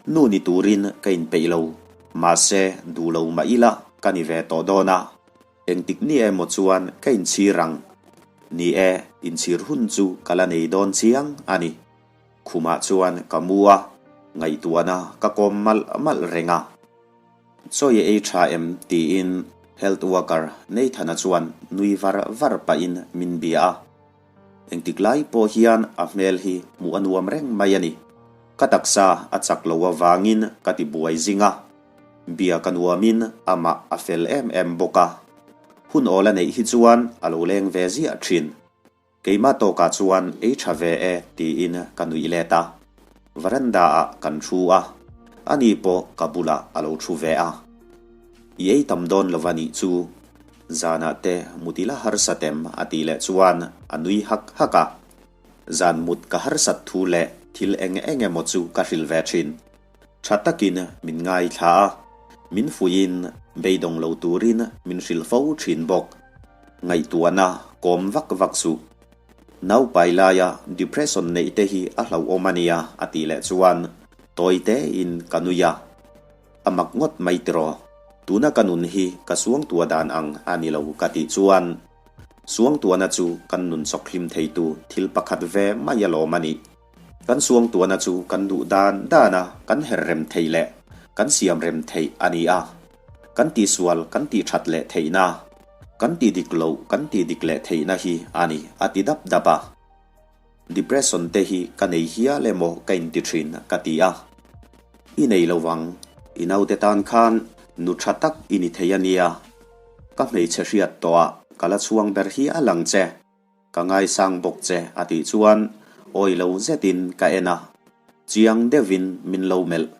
Nu ni turin ka inpeih lo, mahse duh lo mah ila ka ni ve tawh dawn a, engtik ni emaw chuan ka inchhir ang. Ni e, inchhir hun chu ka la nei dawn chiang a ni. Khumah chuan ka mu a, ngaihtuahna ka kawm malh malh reng a. Chaw i ei tha em? tiin health worker Nathan-a chuan nui var var pahin min bia a. Engtik lai pawh hian a hmel hi hmuh a nuam reng mai a ni. Ka taksa a chak lo avangin ka ti buai zing a, bia ka nuamin amah a fel em em bawk a. Hun awl a neih hi chuan a lo leng ve ziah thin. Keimah tawkah chuan ei tha ve e tiin ka nuih let a. Veranda ah kan thu a, ani pawh ka bulah a lo thu ve a. I ei tam dawn lo va nih chu, zanah te mut ila harsat em a tih leh chuan a nui hak hak a. Zan mut ka harsat thu leh thil eng eng emaw chu ka hrilh ve thin. Tha takin min ngaithla a, min fuihin beidawng lo turin min hrilh fo thin bawk. Ngaihtuahna kawm vak vak suh. Naupai laia depression neih te hi a hlauhawm a nia a tih leh chuan tawi tein ka nui a. A mak ngawt mai tiraw? Tuna ka nun hi ka suangtuah dan ang a ni lo ka tih chuan suangtuahna chu kan nun chawk hlim theitu thil pakhat ve mai alawm a nih. Kan suangtuahna chu kan duh dan dana kan her rem theih leh kan siam rem theih a ni a. Kan tihsual kan tihthat leh theihna, kan tihdik loh kan tihdik leh theihna hi a ni a ti dap dap a. Depression te hi ka nei hial emaw ka inti thin ka ti a. I nei lo vang, i naute tan khan nu tha tak i ni thei a nia. Ka hmeichhe hriat tawh ah ka la chhuang ber hi a lang che. Ka ngaisang bawk che a tih chuan awi lo zetin ka en a, chiang deuhin min lo melh.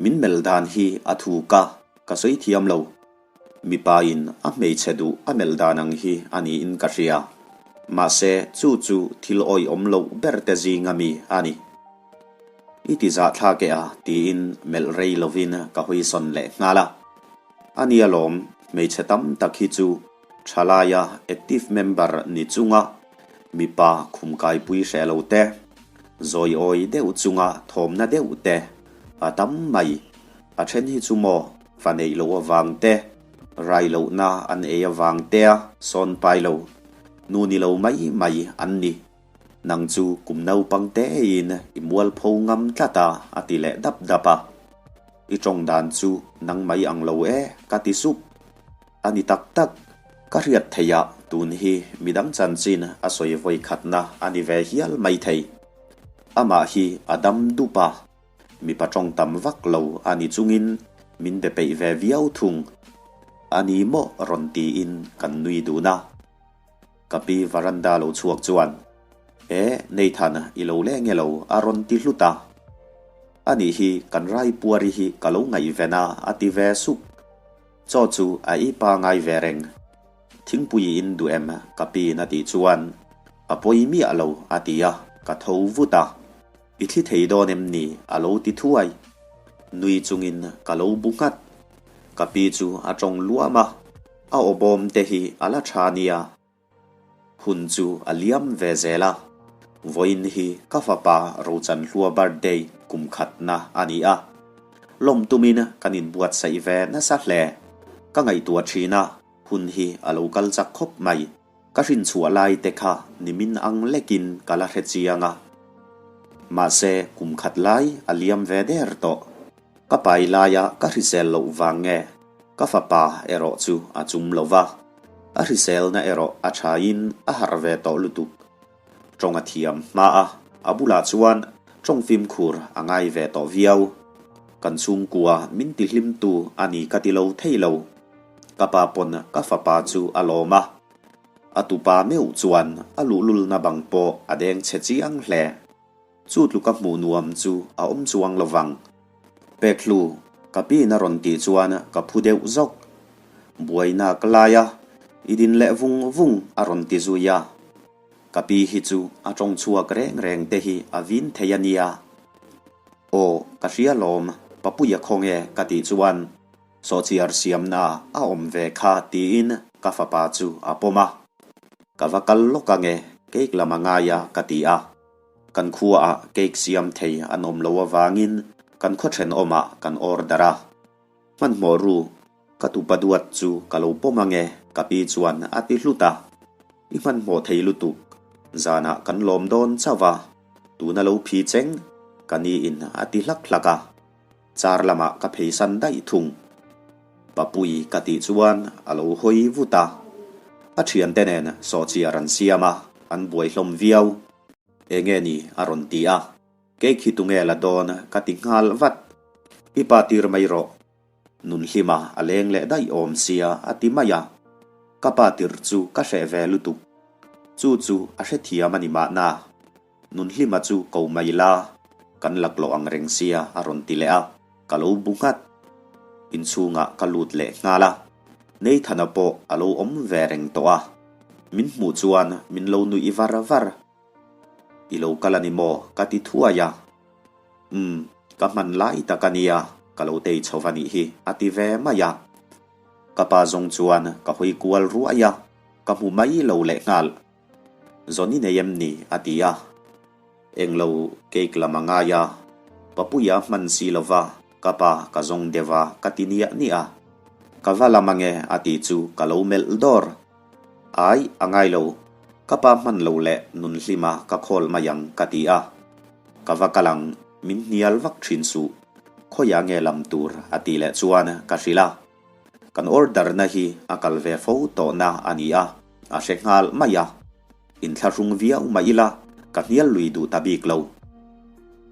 Min melh dan hi a thuk a, ka sawi thiam lo. Mipa in a hmeichhe duh a melh dan ang hi a niin ka hria. Mahse chu chu thil awihawm loh ber te zinga mi a ni. I ti zahthlak e a tiin melh rei lovin ka hawisawn leh nghal a. A nia lawm, hmeichhe tam tak hi chu Thalaia active member ni chunga mipa khumkaipui hreh lo te, zawiawi deuh chunga thawmna deuh te a tam mai. A then hi chu maw fa neih loh avang te, rai lohna an ei avang tea sawn pai lo, nu ni lo mai mai an ni. Nang chu kum naupang tein i mualpho ngam tlat a, a ti leh dap dap a. I tawng dan chu nang mai ang lo e, ka ti sup. A ni tak tak, ka hriat theih ah tun hi midang chanchin a sawi vawi khatna a ni ve hial mai thei. Amah hi a dam dup a, mipa tawng tam vak lo a ni chungin min be peih ve viau thung. A ni maw rawn tiin kan nui dun a. Ka pi varanda lo chhuak chuan, E, Nathan, i lo leng e lo, a rawn ti hlut a. Anih hi kan Raipuari hi ka lo ngaihven a, a ti ve sup. Chaw chu a ei pangai ve reng. Thingpui i in duh em? Ka piin a tih chuan, A pawi miah lo, a ti a, ka tho vut a. I thli thei dawn em ni? A lo ti thuai. Nui chungin ka lo bu nghat. Ka pi chu a tawng luam a, a awbawm te hi a la tha nia. Hun chu a liam ve zel a, vawiin hi ka fapa Rochanhlua birthday kum khatna a ni a. Lawm tumin kan inbuatsaih ve nasa hle. Ka ngaihtuah thin a, hun hi a lo kal chak khawp mai. Ka hrinchhuah lai te kha nimin ang lekin ka la hre chiang a. Mahse kum khat lai a liam ve der tawh. Ka pai laia ka hrisel loh vang nge ka fapa erawh chu a chum lo va, a hriselna erawh a thain a harh ve tawh lutuk. Tawng a thiam hma a, a bulah chuan tawng fimkhur a ngai ve tawh viau. Kan chhungkua min tihlimtu a ni ka ti lo thei lo. Ka pa pawn ka fapa chu a lawm a, a tupa meuh chuan a luhlulna bang pawh a deng chhe chiang hle. Chu tluka hmuh nuam chu a awm chuang lo vang. Pekhlu, ka piin a rawn tih chuan ka phu deuh zawk. Buaina ka lai a, i din leh vung vung a rawn ti zui a. Ka pi hi chu a tawng chhuak reng reng te hi a vin thei a nia. Aw, ka hria lawm, Papuia khawnge ka tih chuan Sawhchiar siamna a awm ve kha tiin ka fapa chu a pawm a. Ka va kal lawk ange, cake lam a ngai a ka ti a. Kan khuaah cake siam thei an awm lo avangin. Kan khaw thenawmah kan order a. Hmanhmawh ru, ka tupa duat chu ka lo pawm ange ka pi chuan a ti hlut a. I hmanhmawh thei lutuk, zanah kan lawm dawn chauh a, tuna lo phi cheng ka ni in a ti hlak hlak a. Car lamah ka pheisan daih thung. Papui ka tih chuan a lo hawi vut a. A thiante nen sawhchiar an siam a, an buai hlawm viau. Enge ni a rawn ti a. Kei khi tunge la dawn ka ti nghal vat. I pa tir mai rawh. Nunhlima a leng leh daih awm sia a ti mai a. Ka pa tir chu ka hreh ve lutuk. Chu chu a hrethiam a ni mahna. Nunhlima chu ko mai la, kan laklawh ang reng sia a rawn ti leh a, ka lo bu nghat. Inchhungah ka lut leh nghal a. Neithana pawh a lo awm ve reng tawh a. Min hmuh chuan min lo nuih var var. I lo kal a ni maw? ka ti thuai a. Umm, ka hman lai tak a nia, ka lo tei chho va nih hi, a ti ve mai a. Ka pa zawng chuan ka hawi kual ruai a, ka hmu mai lo leh nghal. Zawn i nei em ni? a ti a. Englo cake lam a ngai a, Papuia hman si lo va, ka pa ka zawng deuh a, ka ti niah niah a. Ka va lam ange a ti chu ka lo melh dawr. Ai, a ngai lo. Ka pa hman lo leh nun hlima ka khawl mai ang ka ti a. Ka va kal ang, min hnial vak thin suh. Khawiah nge lam tur a tih leh chuan ka hrilh a. Kan order na hi a kal ve fo tawhna a ni a, a hre nghal mai a. Inthlahrung viau mah ila ka hnial lui duh ta bik lo.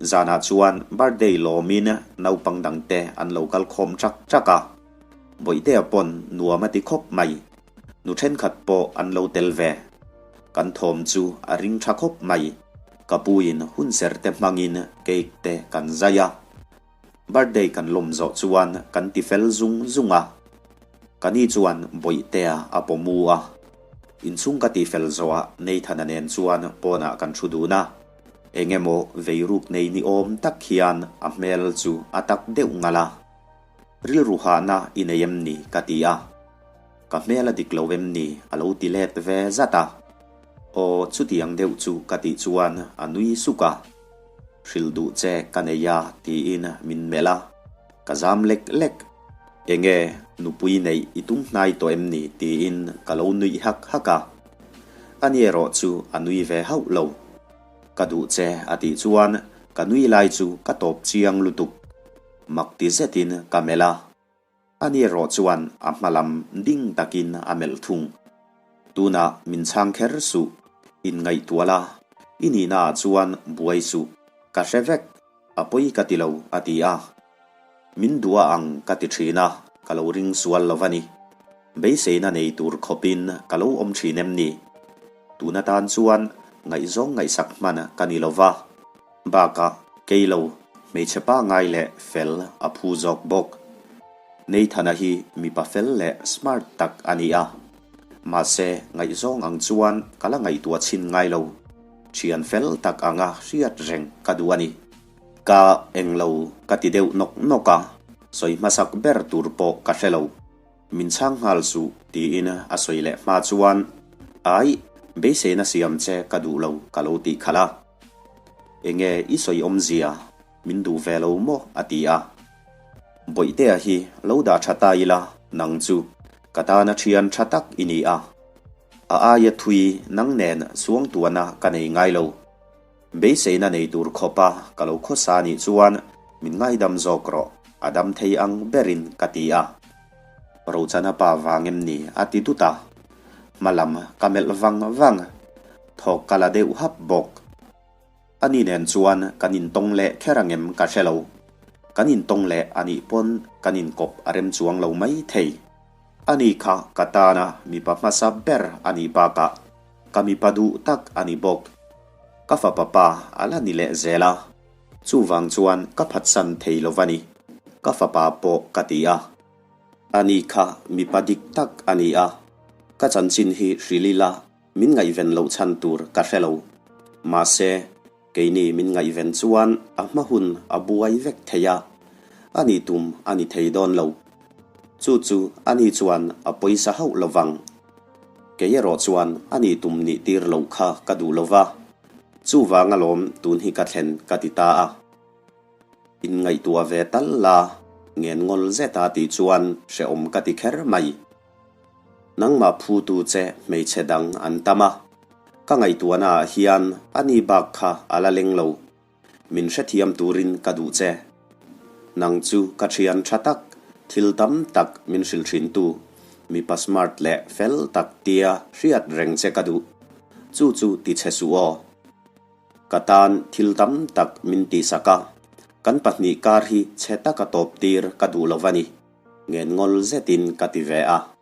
Zanah chuan birthday lawmin naupang dangte an lo kal khawm chak chak a. Bawihtea pawn nuam a ti khawp mai. Nu thenkhat pawh an lo tel ve. Kan thawm chu a ring tha khawp mai. Ka puin hunser te hmangin cake te kan zai a. Birthday kan lawm zawh chuan kan ti fel zung zung a. Ka ni chuan Bawihtea a pawmu a. Inchhung ka ti fel zawh ah Nathan-a nen chuan pawnah kan thu dun a. Eng emaw veiruk nei ni awm tak hian a hmel chu a tak deuh ngal a. Rilru hahna i nei em ni? ka ti a. Ka hmel a dik lo em ni? a lo ti let ve zat a. Aw, chutiang deuh chu ka tih chuan a nui suk a. Hrilh duh che ka nei a tiin min melh a. Ka zam lek lek. Enge nupui neih i tum hnai tawh em ni? tiin ka lo nuih hak hak a. Ani erawh chu a nui ve hauh lo. Ka duh che a tih chuan ka nui lai chu ka tawp chiang lutuk. Mak ti zetin ka melh a. Ani erawh chuan a hma lam ding takin a melh thung. Tunah min chhang kher suh, inngaihtuah la, i nihna ah chuan buai suh, ka hre vek, a pawi ka ti lo, a ti a. Min duh a ang ka ti thin a, ka lo ring sual lo va ni. Beiseina nei tur khawpin ka lo awm thin em ni? Tun atan chuan ngaihzawng ngaihsak hman ka ni lo va. Bakah kei lo hmeichhe pangai leh fel a phu zawk bawk. Nathan-a hi mipa fel leh smart tak a ni a. Mahse, ngaihzawng ang chuan ka la ngaihtuah chhin ngai lo. Thian fel tak anga hriat reng ka duh a ni. Ka englo ka ti deuh nawk nawk a, sawi hmasak ber tur pawh ka hre lo. Min chhang nghal suh, tiin a sawi leh hma chuan, Ai, beiseina siam che ka duh lo ka lo tih khalh a. Enge i sawi awmzia, min duh ve lo maw? a ti a. Bawihtea hi lo dah tha ta ila, nang chu ka tana thian tha tak i ni a. A aia thui nang nen suangtuahna ka nei ngai lo. Beiseina nei tur khawpa ka lo khawsa nih chuan min ngaidam zawk rawh, a dam thei ang berin ka ti a. Rochana pa vang em ni? a ti dut a. Hma lam ka melh vang vang, thawk ka la deuh hap bawk. Ani nen chuan kan intawng leh kher ang em ka hre lo. Kan intawng leh anih pawn kan inkawp a rem chuang lo mai thei. Ani kha ka tana mipa hmasa ber a nih bakah ka mipa duh tak a ni bawk. Ka fapa pa a la ni leh zel a, chuvang chuan ka phatsan thei lo va ni. Ka fapa pawh ka ti a. Ani kha mipa dik tak a ni a, ka chanchin hi hrilh ila min ngaihven loh chhan tur ka hre lo. Mahse, keini min ngaihven chuan a hma hun a buai vek thei a, a nih tum a ni thei dawn lo. Chu chu ani chuan a pawisa hauh lo vang. Kei erawh chuan a nih tum nih tir loh kha ka duh lo va, chuvang alawm tun hi ka thlen ka ti ta a. Inngaihtuah ve tal la, ngenngol zeta tih chuan hrehawm ka ti kher mai. Nangmah phutu che hmeichhe dang an tam a, ka ngaihtuahna ah hian ani bak kha a la leng lo. Min hrethiam turin ka duh che. Nang chu ka thian tha tak, thil tam tak min hrilh thintu, mipa smart leh fel tak tia hriat reng che ka duh. Chu chu ti che suh aw. Ka tan thil tam tak min tihsak a, kan pahnih kar hi chhe taka tawp tir ka duh lo va ni, ngenngol zetin ka ti ve a.